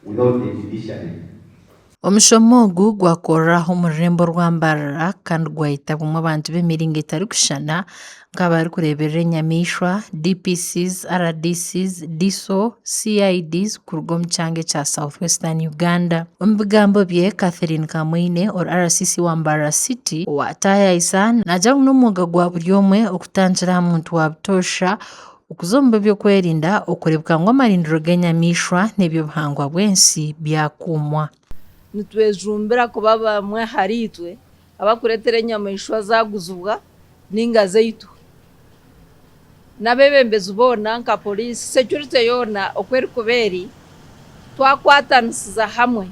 without the judiciary. Omushomo ogu gwakorera omu rurembo rwa Mbarara kandi gwayetabwamu abantu b'emiringo etarikushushana nk'abarikureeberera enyamaishwa, DPCs, RDCs, DISO, CIDs kuruga omu kyanga ekya South Western Uganda. Omu bigambo bye, Catherine Kamwine ori RCC wa Mbarara City owataayaayisa naagira ngu n'omwoga gwa buri omwe okutandikira aha muntu wa butoosha Okuza omu b'eby'okwerinda okureebeka ngu amarindiro g'enyamaishwa n'eby'obuhangwa bw'ensi byakuumwa. Nitwejumbira kuba bamwe ahariitwe abarikureetera enyamaishwa zaaguzibwa nainga zaitwa. N'abeebembezi boona nka poriisi, security yoona oku erikuba eri, twakwatanisiza hamwe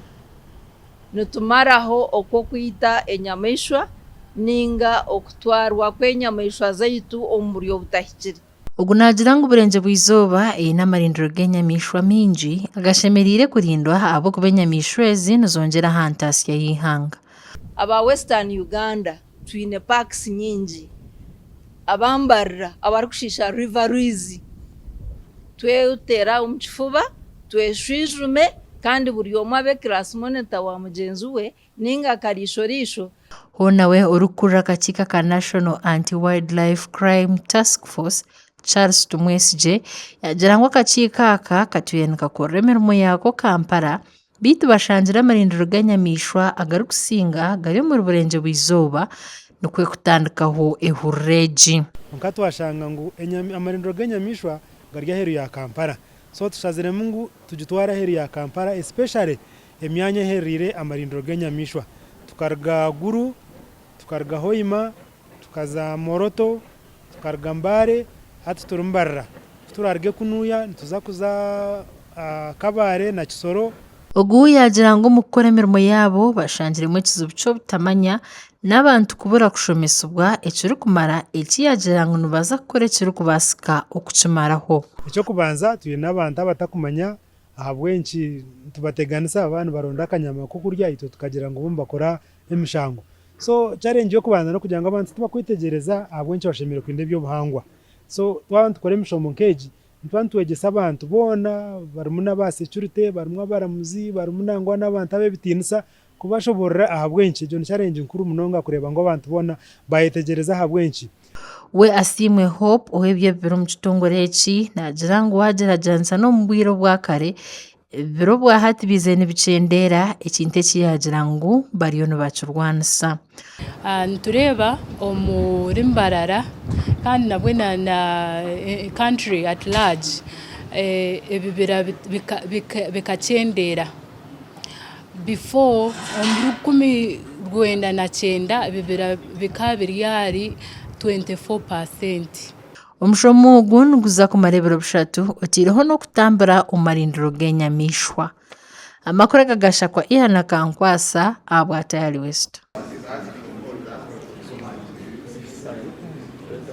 nitumaraho okw'okwita enyamaishwa nainga okutwarwa kw'enyamaishwa zaitu omu buryo butahikire. Ogu naagira ngu Burengye bw'eizooba eine amarindiro g'enyamaishwa maingi agashemereire kurindwa ahabw'okuba enyamaishwa ezi nizongyera aha ntaasya y'eihanga. Aba Western Uganda twine parks nyingi, aba Mbarara abarikushiisha River Rwizi tweteere omu kifuba tweshwijume kandi buri omwe abe class monitor wa mugyenzi we ninga akariisho riisho. Hoona we orikukurira akakiiko aka National Anti-Wildlife Crime Task Force, Charles Tumwesigye yaagira ngu akakiiko aka katwire nikakorera emirimo yaako Kampala beitu bashangire amarindiro g'enyamaishwa agarikusinga gari omuri Burengye bw'eizooba nikwo kutandikaho ehururu egi. Kwonka twashanga ngu amarindiro g'enyamaishwa gari aheeru ya Kampala so tushaziremu ngu tugitware aheeru ya Kampala especially emyanya eherereire amarindiro g'enyamaishwa. Tukaruga Gulu, tukaruga Hoima, tukaza Moroto, tukaruga Mbale, hati turi Mbarara. Ku turaruge kunuya nituza kuza Kabale na Kisoro. Ogu yaagira ngu omu kukora emirimo yaabo bashangiremu ekizibu ky'obutamanya n'abantu kubura kushomesibwa ekirikumara eki yaagira ngu nibaza kukora ekirikubaasika okukimaraho. Eky'okubanza twine abantu abatakumanya Ahabw'enki nitubateganisa baaba nibaronda akanyama k'okurya itwe tukagira ngu bo nibakora emishango? So challenge y'okubanza n'okugira ngu abantu tibakwetegyereza ahabw'enki bashemereire kurinda eby'obuhangwa. So twaba nitukora emishomo nk'egi, nituba nitwegyesa abantu boona barimu n'aba security, barimu abaramuzi, barimu nangwa n'abantu ab'ebitiinisa kubashoboorora ahabw'enki. Egyo ni challenge nkuru munonga kureeba ngu abantu boona baayetegyereza ahabw'enki. We Asiimwe Hope ow'eby'ebibira omu kitongore eki naagira ngu waagyeragyeranisa n'omu bwire obwa kare, ebibira obwa hati biizire nibikyendeera ekintu eki yaagira ngu bariyo nibakirwanisa. Nitureeba omuri Mbarara kandi nabwe na country at large ebibira bikakyendeera. Before omu 1990 ebibira bikaba biri ahari 24%. Omushomo ogu niguza kumara ebiro bishatu oteireho n'okutambura omu marindiro g'enyamaishwa. Amakuru aga gashakwa Ian Akankwasa ahabwa Tayari West.